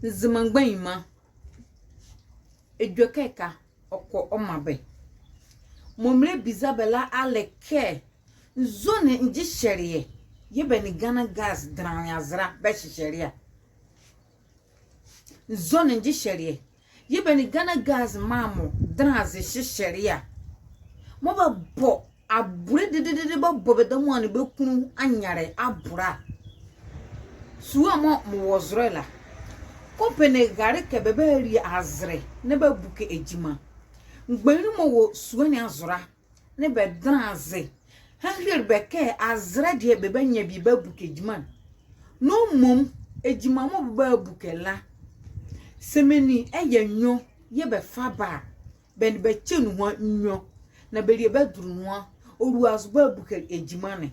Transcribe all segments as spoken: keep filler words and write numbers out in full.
Nzema mgbanyima, edwɛkɛ ka ɔkɔ ɔmaa bɛ. Mɔɔ melɛbiza bɛ la a le kɛ, nzɔne ngyehyɛleɛ yɛɛ bɛ nee Ghana Gas dɛnlanle aze la bɛhyehyɛle a? Nzɔne ngyehyɛleɛ yɛɛ bɛ nee Ghana Gas maa mɔ dɛnlanle aze hyehyɛle a? Mɔɔ bɛbɔ abolɛ dededede bɛbɔ bɛdabɛ mɔɔ bɛ kunlu anyalɛ abɔ la. Sua mɔɔ mewɔ zolɛ la, kɔmpani rale kɛ bɛbalie azɛlɛ na bɛabuke gyima. Mgbanyinli mɔɔ wɔ sua ne azo la nee bɛ dɛnlanle aze hanhiele bɛ kɛ azɛlɛ deɛ bɛbanyia bie bɛabuke gyima ne. Na mmom gyima mɔɔ bɛbabuke la, sɛmɛni ɛyɛ nwiɔ yɛɛ bɛfa ba a, bɛ nee bɛ kyɛ nuhua nwiɔ, na bɛlie bɛdolo nu a, ɔlua zo bɛabuke gyima ne.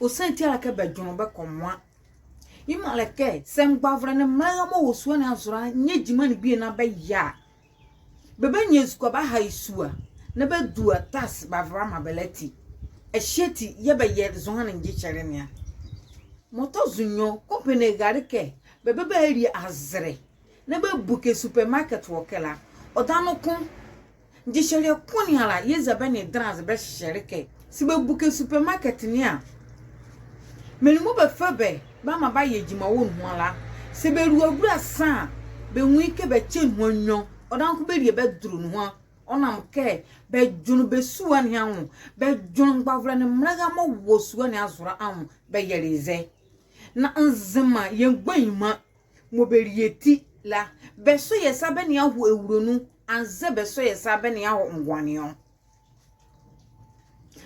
Ɔsiane ti a le kɛ bɛdwenle bɛkɔ moa. Yemɔ a le kɛ sɛ mgbavolɛ nee mbɛlɛra mɔɔ wɔ sua ne azo la nyɛ gyima ne bie na bɛyɛ a, bɛbanyia ezukoa bɛaha ye sua na bɛadua tax bɛava bɛamaa bɛ la ati. Ɛhye ati yɛɛ bɛyɛ zɔhane ngyehyɛle ne a. Mɔɔ tɔ zo nwiɔ, kɔmpani rale kɛ bɛbabalie azɛlɛ na bɛabuke supermarket wɔ ɛkɛ la. Ɔdaye noko, ngyehyɛleɛ ko ne ala yɛɛ eza bɛ nee dɛnlanle aze bɛhyehyɛle kɛ sɛ bɛbuke supermarket ne a, menli mɔɔ bɛfa bɛ bɛamaa bɛayɛ gyima wɔ nuhua la, sɛ bɛlua gula sa a, bɛnwu ye kɛ bɛkyɛ nuhua nwiɔ. Ɔdaye noko bɛlie bɛdolo nuhua. Ɔnam kɛ bɛdwenle bɛ sua ne anwo, bɛdwenle mgbavolɛ nee mbɛlɛra mɔɔ wɔ sua ne azo la anwo, bɛyɛle ye zɛ. Na Nzema yɛ mgbanyima mɔɔ bɛlie ati la, bɛsɔ yɛ sa bɛnea bɛhɔ ewule nu, anzɛɛ bɛsɔ yɛ sa bɛnea bɛhɔ ngɔnlane ɔ?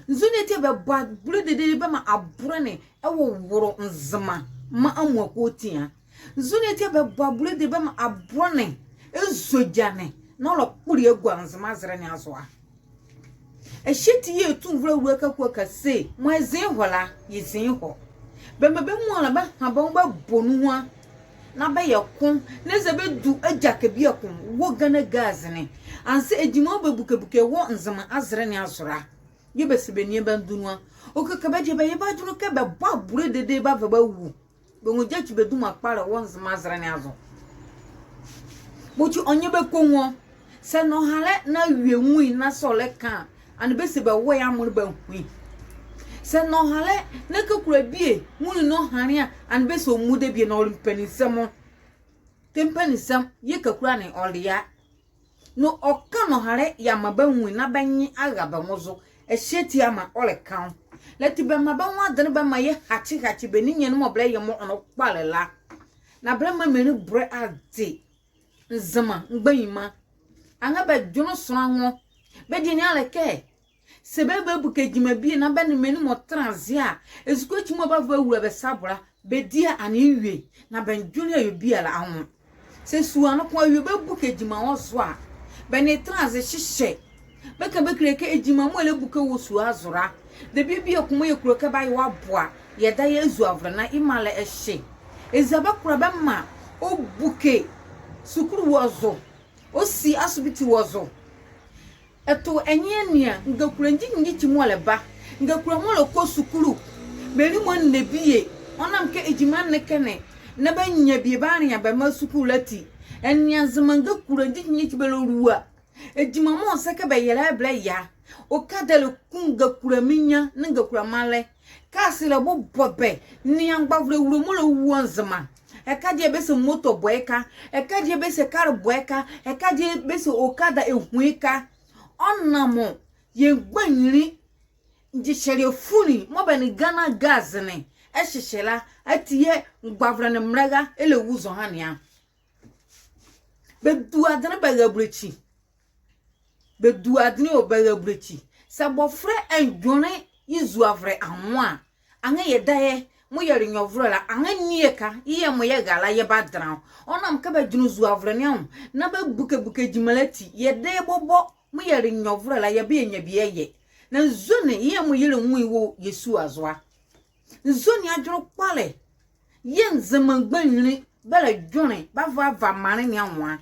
Nzɔne ati a bɛbɔ abolɛ dedede bɛmaa abolɛ ne ɛwowolo Nzema mra amuala ko ati a? Nzɔne ati a bɛbɔ abolɛ dedede bɛmaa abolɛ ne ɛzɔ gyane na ɔlɛkpole ɛgua Nzema azɛlɛ ne azo a? Ɛhye ati yɛɛ Tumivolɛ Awulae Kaku Aka se, mɔɔ ɛze ye hɔ la, yɛze ye hɔ. Bɛmaa bɛ muala bɛha bɛ nwo bɛbɔ nuhua na bɛyɛ ko, na eza bɛdu agyakɛ bieko wɔ Ghana Gas ne anzɛɛ gyima mɔɔ bɛbukebuke wɔ Nzema azɛlɛ ne azo la. Yɛɛ bɛse bɛnlea bɛandulu nu a. Ɔkeka bɛ deɛ bɛyɛ bɛ adwenle kɛ bɛbɔ abolɛ dedede bɛava bɛawu. Bɛnwu gyakyi bɛ duma kpalɛ wɔ Nzema azɛlɛ ne azo. Bɔtwe ɔnyɛ bɛ kɔnwu ɔ. Sɛ nɔhalɛ na awie nwu ye na sɛ ɔlɛka a, ɛnee bɛse bɛwɔ ye amole bɛahu ye. Sɛ nɔhalɛ na Kakula bie nwunli nɔhalɛ a, ɛnee bɛse ɔmmu debie na ɔle mpaninsɛm ɔ. Kɛ mpaninsɛm yɛɛ Kakula ne ɔle a. Na ɔka nɔhalɛ yeamaa bɛanwu ye na bɛ nye ara bɛ nwo zo. Ɛhye ati a maa ɔlɛka ɔ. La ati bɛmaa bɛ nwo adenle bɛmaa yɛhakyehakye bɛ ninyɛne mɔɔ bɛlɛyɛ mɔɔ ɔnle kpalɛ la. Na bɛlɛmaa menli bolɛ ade. Nzema mgbanyima, anrɛɛ bɛdwenle sonla nwo. Bɛ deɛ ne a le kɛ sɛ bɛbabuke gyima bie na bɛ nee menli mɔɔ tɛnla aze a, ezukoa ekyi mɔɔ bɛava bɛawula bɛ sa abo la, bɛdi a ɛnee ewie, na bɛandwenle awie biala anwo. Sɛ sua noko awie bɛbuke gyima wɔ zo a, bɛ nee ye tɛnla aze hyehyɛ. Bɛka bɛkile kɛ gyima mɔɔ ɛlɛbuke wɔ sua azo la, debie bieko mɔɔ yɛkulo kɛ bɛayɛ wɔ abo a, yɛdayɛ azuavolɛ ne a, yemɔ a le ɛhye. Eza bɛkola bɛmaa ɔbuke sukulu wɔ zo, ɔsi asubiti wɔ zo. Ɛto ɛ nye ɛnea ngakula ngyikyi ngyikyi mɔɔ ɛlɛba, ngakula mɔɔ ɛlɛkɔ sukulu, menli mɔɔ ɛnlɛ bie, ɔnam kɛ gyima ɛnle ɛkɛ ne, na bɛannyia bie bɛanlea bɛmaa sukulu la ati. Ɛnea Nzema ngakula ngyikyi ngyikyi bɛlɛlua gyima mɔɔ ɔsɛ kɛ bɛyɛ la bɛlɛyɛ a. Okada ɛlɛku ngakula mrenyia nee ngakula mraalɛ. Cars ɛlɛbobɔ bɛ, nea mgbavolɛ ewule mɔɔ ɛlɛwu wɔ Nzema. Ɛka deɛ bɛse moto bɔ ye ka, ɛka deɛ bɛse car bɔ ye ka, ɛka deɛ bɛse okada ɛhu ye ka. Ɔnam mɔɔ yɛ mgbanyinli ngyehyɛleɛ funli mɔɔ bɛ nee Ghana Gas ne ɛhyehyɛ la ati yɛɛ mgbavolɛ nee mbɛlɛra ɛlɛwu zɔhane a. Bɛdu adenle bɛra bolekyi. Bɛdu adenle o bɛra bolekyi. Sɛ bɔfolɛ ɛndwenle ye zuavolɛ anwo a, anrɛɛ yɛdayɛ mɔɔ yɛle nyɛvolɛ la, anrɛɛ nli ɛka, yeyɛ mɔɔ yɛra la yɛbadɛnla ɔ. Ɔnam kɛ bɛdwenle zuavolɛ ne anwo na bɛbukebuke gyima la ati, yɛdayɛ bɔbɔ mɔɔ yɛle nyɛvolɛ la yɛbayɛ nyia bie yɛyɛ. Na nzɔne yeyɛ mɔɔ yɛlɛnwu ye wɔ yɛ sua zo a? Nzɔne adwenle kpalɛ yɛɛ Nzema mgbanyinli bɛlɛdwenle bɛava bɛava maanle ne anwo a?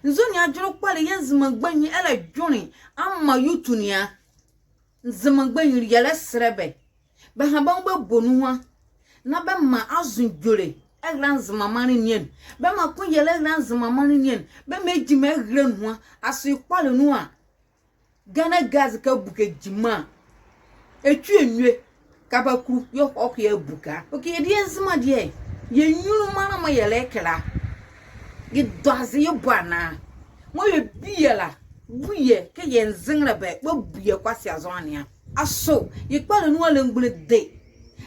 Nzɔne adwenle kpalɛ yɛɛ Nzema mgbanyinli ɛlɛdwenle amaa youth ne a? Nzema mgbanyinli yɛlɛsɛlɛ bɛ, bɛha bɛ nwo bɛbɔ nuhua na bɛmaa azondwolɛ ɛhela Nzema maanle ne anu. Bɛmaa koyɛlɛ ɛhela Nzema maanle ne anu. Bɛmaa gyima ɛhela nu a. Asoo ye kpalɛ nu a, Ghana Gas ka buke gyima a, ɛtwi ɛnwie, kabakulu yɛɛ ɔkɔ yɛbuke a. Okee, yɛdeɛ Nzema deɛ, yɛ nyunlu maanle mɔɔ yɛlɛkɛ la, yedɔ aze yebɔ anaa? Mɔɔ yɛbi yɛ la, bu yɛ kɛ yɛ nzenlɛbɛ, bɛbu yɛ kɔsɔɔti anea. Asoo ye kpalɛ nu a, la mgbonle de?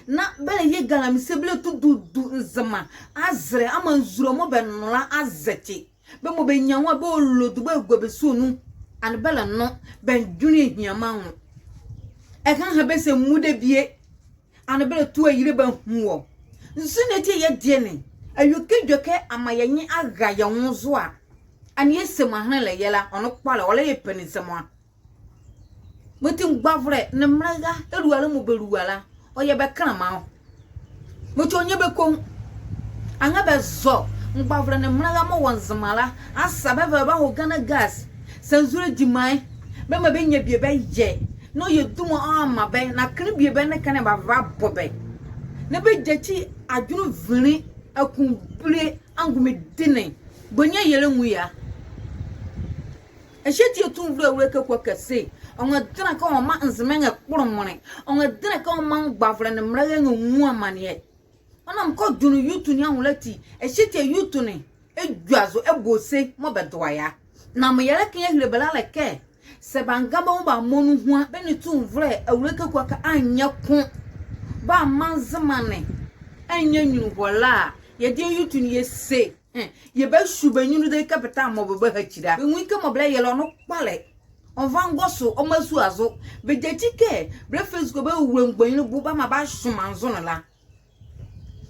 Na bɛlɛyɛ galamsey bɛlɛtududu Nzema azɛlɛ amaa nzule mɔɔ bɛnɔ la azɛkye. Bɛ mɔɔ bɛnyia nwo a, bɛlolo du bɛgua bɛ sua nu. Ɛnee bɛlɛnɔ, bɛndwenle ɛhia maa nwo. Ɛha ha bɛse mmu debie. Ɛnee bɛlɛtu ayile bɛahu wɔ. Nzɔne ati a yɛdeɛ ne, awie kɛ edwɛkɛ amaa yɛ nye ara yɛ nwo zo a, ɛnee yɛse mɔɔ ɛhenle yɛ la, ɔnle kpalɛ, ɔlɛ yɛ pɛnisɛmua. Mɔti mgbavolɛ nee mbɛlɛra ɛlua la mɔɔ bɛlua la, ɔyɛ bɛ kɛnlɛma ɔ. Mɔti ɔnyɛ bɛ koonwu. Anrɛɛ bɛzɔ mgbavolɛ nee mbɛlɛra mɔɔ wɔ Nzema la asa, bɛva bɛbahɔ Ghana Gas, Sanzule gyima ye, bɛmaa bɛnyia bie bɛyɛ. Na ɔyɛ duma ɔmaa bɛ, na kenle bie bɛnlɛka ne bɛava bɛabɔ bɛ. Na bɛgyakyi adwenle vinli, akunbile, angomedine. Boni a yɛlɛnwu ye a? Ɛhye ati a Tumivolɛ Awulae Kaku Aka se, ɔnrɛdɛnla kɛ ɔmaa Nzema ɛnrɛkpolomɔne, ɔnrɛdɛnla kɛ ɔmaa mgbavolɛ nee mbɛlɛra ɛnrɛnwu amaneɛ. Ɔnam kɛ ɔdwenle youth ne anwo la ati, ɛhye ati a youth ne ɛdwazo ɛbɔ ɔse mɔɔ bɛdoa ye a. Na mɔɔ yɛlɛka yɛahile bɛ la le kɛ, sɛ bɛanga bɛ nwo bɛamaa nu hua, bɛ nee Tumivolɛ Awulae Kaku Aka anyɛ ko, bɛammaa Nzema ne anyia nyunluhɔlɛ a, yɛdeɛ youth ne yɛse, yɛbahwie bɛ nyunlu dede kɛ bɛtɛmaa bɛ bahakyi la. Bɛnwu ye kɛ mɔɔ bɛlɛyɛ la ɔnle kpalɛ. Ɔnva ngɔso ɔmra sua zo. Bɛgyakyi kɛ bɛlɛfa ezukoa bɛawula mgbanyinli bo bɛamaa bɛahwe maanzo ne la.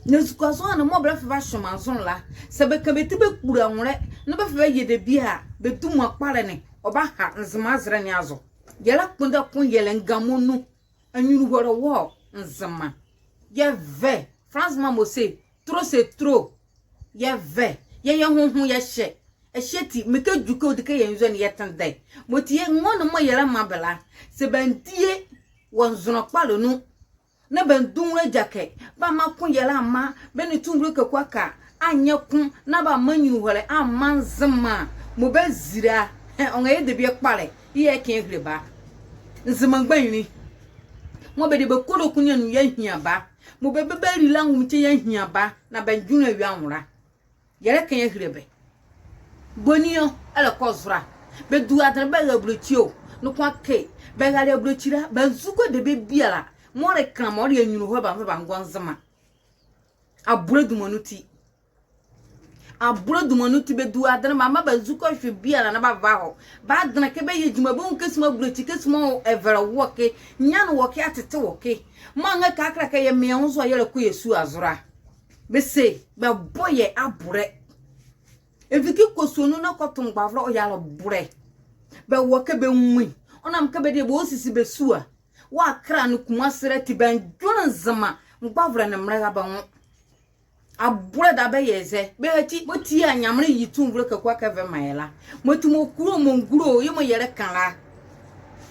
Na ezukoa zɔhane mɔɔ bɛlɛfa bɛahwe maanzo ne la, sɛ bɛka bɛ ti bɛkpula nwolɛ na bɛfa bɛyɛ debie a, bɛ duma kpalɛ ne ɔbaha Nzema azɛlɛ ne azo. Yɛlɛkpondɛ koyɛlɛ ngamu nu anyunluhɔlɛ wɔ Nzema. Yɛvɛ, fa Nzema mɔ se, tolo se tolo. Yɛvɛ, yɛyɛ honhon yɛhyɛ. Ɛhye ati, mekɛ edwu kɛ ɔdi kɛ yɛ nzɔne yɛtendɛ. Mɔti yɛ nwo ne mɔɔ yɛlɛmaa bɛ la, sɛ bɛandie wɔ nzonlɛ kpalɛ nu, na bɛandu nwolɛ agyakɛ, bɛammaa koyɛlɛ ammaa bɛ nee Tumivolɛ Kaku Aka anyɛ ko, na bɛammaa nyunluhɔlɛ ammaa Nzema a, mɔɔ bɛazi la, ɔnrɛyɛ debie kpalɛ. Yɛɛ ɛkɛ yɛahile bɛ a. Nzema mgbanyinli mɔɔ bɛdie bɛ kodoku ne anu yɛahia bɛ a, mɔɔ bɛba bɛali la anwummekyɛ yɛahia bɛ a, na bɛndwenle awie anwo la. Yɛlɛka yɛahile bɛ. Boni ɔ, ɛlɛkɔ zo la? Bɛdua adenle bɛra abolokyi o. Noko akee, bɛrale abolokyi la, bɛanzukoa debie biala mɔɔ le kɛnlɛma, ɔle anyunluhɔlɛ, bɛanva bɛangɔ Nzema. Abolɛ duma nu ti. Abolɛ duma nu ti, bɛdua adenle, bɛammaa bɛanzukoa hwe biala na bɛava hɔ. Bɛadenle kɛ bɛyɛ gyima, bɛnwu kɛzi mɔɔ abolokyi, kɛzi mɔɔ ɛvɛlɛ wɔ ɛke, nyane wɔ ɛke, atete wɔ ɛke. Mɔɔ ɛnrɛka kɛkala kɛ yɛmaa yɛ nwo zo a, yɛlɛkɔ yɛ sua zo la. Bɛse bɛbɔ yɛ abolɛ. Ɛvi kɛ kɔ sua nu na ɛkɔto mgbavolɛ, ɔyɛ alɔbɔlɛ. Bɛwɔ ɛke bɛnwu ye. Ɔnam kɛ bɛdie bɛwɔ sisi bɛ sua wɔ Akra nee Kumasi la ati, bɛandwenle Nzema mgbavolɛ nee mbɛlɛra bɛ nwo. Abolɛ dame bɛyɛ zɛ, bɛhakyi. Mɔti a Nyamenle yi Tumivolɛ Kaku Aka ɛva ɛmaa yɛ la, mɔti mɔɔ kulo mɔɔ ngulo yemɔ yɛlɛka la,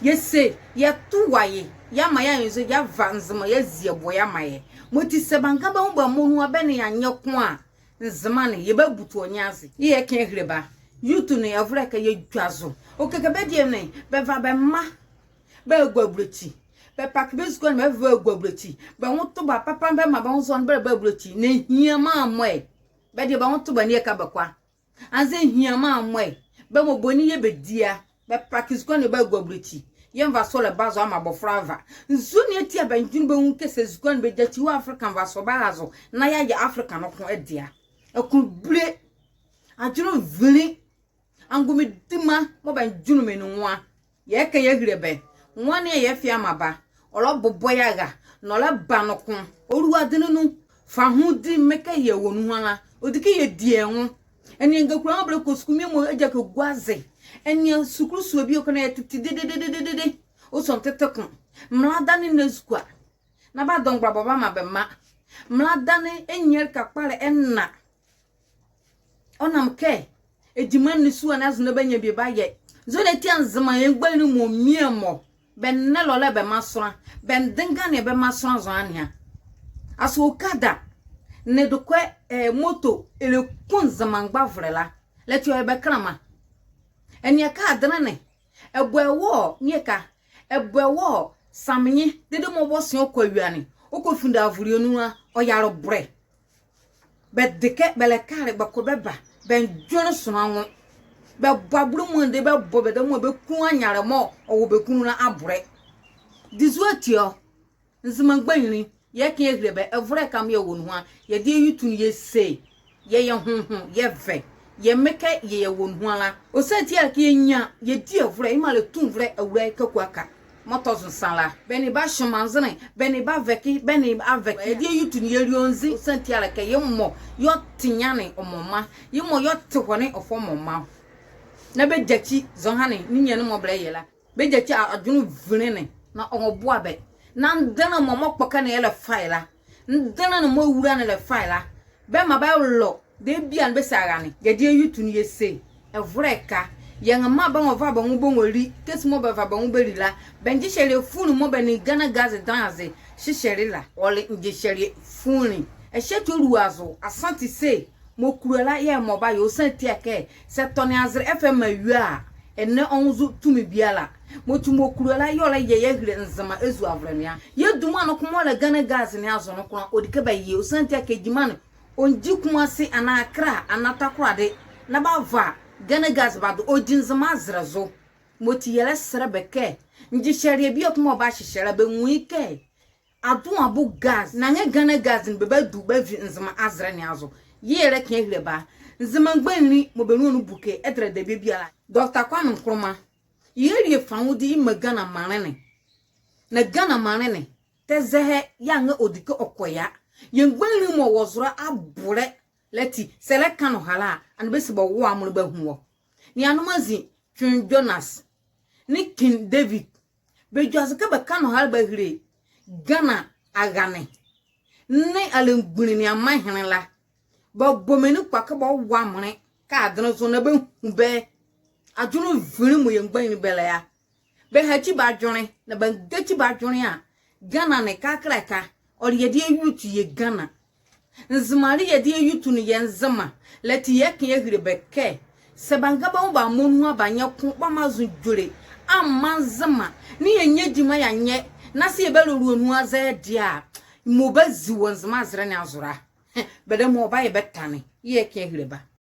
yɛse yɛtoa ye, yɛamaa yɛ anwuzie, yɛava Nzema, yɛazie boɛ yɛamaa yɛ. Mɔti sɛ bɛanga bɛ nwo bɛamaa nu a, bɛ nee yɛ anyɛ ko a, Nzema ne, yɛbabutu ɔ nye aze. Yɛɛ ɛkɛ yɛahile bɛ a. Youth ne, ɛvolɛ kɛ yɛdwazo. Okee, kɛ bɛdie ne, bɛva bɛ mma bɛagua abolokyi. Bɛpake bɛ ezukoa ne bɛva bɛagua abolokyi. Bɛ nwo to bɛ a, papa ne bɛmaa bɛ nwo zo ne bɛlɛba abolokyi. Na ɛnhiamaa mɔ ɛ, bɛdie bɛ nwo to bɛ ne ɛke bɛkɔ a. Anzɛɛ ɛnhiamaa mɔ ɛ, bɛ mɔ boni yɛɛ bɛdi a, bɛpake ezukoa ne bɛagua abolokyi. Yɛɛ mvasoɔ ɛlɛba zo amaa bɔfolɛ ava. Nzɔne ati a bɛandwenle bɛnwu kɛ sɛ ezukoa ne bɛgyakyi wɔ Afrika, mvasoɔ bara zo na yɛayɛ Afrika noko ɛde a. Akunbile, adwenle vinli, angomedima mɔɔ bɛandwenle menli nwo a. Yɛɛ ɛkɛ yɛahile bɛ. Nwane a yɛfa yeamaa bɛ a, ɔlɛbobɔ yɛ ara, na ɔlɛba noko. Ɔlua denle nu, fa ho di me kɛ yɛwɔ nuhua la, ɔdi kɛ yɛdi ɛ nwo. Ɛnea ngakula mɔɔ bɛlɛkɔ sukulu, mɔɔ agyakɛ gua aze. Ɛnea sukulu sua bieko na yɛtete dededede. Ɔsɔne tete ko, mraalɛ dane ɛnla ezukoa na bɛadɔ mgbolabɔ bɛamaa bɛ mma. Mraalɛ dane ɛnnyia ɛleka kpalɛ ɛnla. Ɔnam kɛ gyima ɛnle sua ne azo na bɛannyia bie bɛayɛ. Nzɔne ati a Nzema mgbanyinli mɔ mie mɔ, bɛnlɛ ɛlɔlɛ bɛmmaa sonla, bɛnde ɛnganeɛ bɛmmaa sonla zɔhane a? Asoo okada Ne dekwe, eh, moto ɛlɛku Nzema mgbavolɛ la. Ɛlɛte ɔyɛ bɛ kɛnlɛma. Ɛnea kɛ adenle ne. Ɛbɔ ɛ wɔ Anieka. Ɛbɔ ɛ wɔ Samnye. Dedee mɔɔ bɔse ɔkɔ awia ne, ɔkɔfunde avolɛ nu la, ɔyɛ alɔbɔlɛ. Bɛde kɛ bɛlɛka le, bɛkɔ bɛba, bɛndwenle sonla nwo. Bɛbɔ abolo muande, bɛbɔ bɛdabɛ mɔɔ bɛ kunlu anyalɛ mɔɔ ɔwɔ bɛ kunlu la abolɛ. Dizue ati ɔ? Nzema mgbanyinli, yɛka yɛahile bɛ, ɛvolɛ ɛka mɔɔ yɛwɔ nuhua la, yɛdayɛ yɛtu ne yɛse, yɛyɛ honhom, yɛvɛ, yɛmɛ kɛ yɛyɛ wɔ nuhua la. Ɔsiane ti a le kɛ yɛnyia, yɛdi ɛvolɛ, yemɔ a le tumivolɛ Awulae Kaku Aka mɔɔ tɔ zo nsa la. Bɛ nee bɛ ahye manzinli, bɛ nee bɛ avɛke, bɛ nee bɛ avɛke. Yɛdayɛ yɛtu ne yɛli ɔ nzi, ɔsiane ti a le kɛ yemɔ yɛɛ ɔte nyane ɔmɔ mra, yemɔ yɛɛ ɔte hɔne ɔfa ɔmɔ mra. Na bɛgyakyi zɔhane ne ninyɛne mɔɔ bɛlɛyɛ la. Bɛgyakyi a, adwenle vinli ne, na ɔnrɛboa bɛ. Na ndenle ne mɔ mɔɔ kpɔkɛ ne ɛlɛfa ye la, ndenle ne mɔɔ ewula ne ɛlɛfa ye la, bɛmaa bɛlɔ debie a ne bɛsi arane. Yɛdayɛ yɛtu ne yɛse, ɛvolɛ ɛka. Yɛnrɛmaa bɛnrɛva bɛ nwo bɛnrɛli kɛzi mɔɔ bɛva bɛ nwo bɛli la. Bɛ ngyehyɛleɛ funli mɔɔ bɛ nee Ghana Gas dɛnlanle aze hyehyɛle la, ɔle ngyehyɛleɛ funli. Ɛhye ati ɔlua zo, Asante se, mɔɔ kulo la yɛɛ mɔɔ bayɛ, ɔsiane ti a kɛ, sɛ ɛtɔ ne azɛlɛ ɛfa ɛmaa awie a, ɛnlɛ ɔnzo tumi biala. Mɔti mɔɔ kulo la yɛɛ ɔlɛyɛ yɛahile Nzema ɛzuavolɛ ne a. Yɛ duma noko mɔɔ ɛlɛ Ghana Gas ne azo noko la, ɔdi kɛ bɛyɛ, ɔsiane ti a kɛ gyima ne, ɔngyi Kumasi anaa Accra anaa Takoradi na bɛava Ghana Gas bɛado, ɔgyi Nzema azɛlɛ zo. Mɔti yɛlɛsɛlɛ bɛ kɛ, ngyehyɛleɛ bieko mɔɔ bɛahyehyɛ la, bɛnwu ye kɛ, Adoabo Gas, na ɛnrɛyɛ Ghana Gas ne bɛbadu bɛavi Nzema azɛlɛ ne azo. Yɛɛ yɛlɛka yɛahile bɛ a. Nzema mgbanyinli mɔɔ bɛ nuhua ne buke ɛdɛlɛ debie biala. Doctor Kwame Nkrumah, yɛlie fanwodi yemaa Ghana maanle ne. Na Ghana maanle ne, tɛ zɛhae yɛɛ anrɛɛ ɔdi kɛ ɔkɔ ye a. Yɛ mgbanyinli mɔɔ wɔ zo la abolɛ la ati, sɛ ɛlɛka nɔhalɛ a, ɛnee bɛse bɛwɔ amrɔ bɛahu wɔ. Nea anom azi, Twin Jonas nee King David, bɛdwazo se kɛ bɛka nɔhalɛ bɛahile Ghana arane nee arelemgbunli nee amanhene la. Bɛbɔ menli kpɔ kɛ bɛwɔ amrɔ kɛ adenle zo na bɛahu bɛ. Adwenle vinli mɔɔ yɛ mgbanyinli bɛlɛ a. Bɛhakyi bɛ adwenle, na bɛangakyi bɛ adwenle a, Ghana ne kɛkala ɛhye a, ɔle yɛdayɛ yɛtu yɛ Ghana. Nzema le yɛdayɛ yɛtu ne yɛ Nzema. La ati yɛka yɛahile bɛ kɛ, sɛ bɛanga bɛ nwo bɛamaa nuhua bɛanyɛ ko, bɛamaa zo edwolɛ amma Nzema, na yɛanyia gyima yɛanyɛ, na sɛ yɛbɛlɛ ɔlua nu azɛlɛ deɛ a, mɔɔ bazi wɔ Nzema azɛlɛ ne azo la, bɛdabɛ mɔɔ ɔbayɛ bɛ tane. Yɛɛ yɛka yɛahile bɛ a.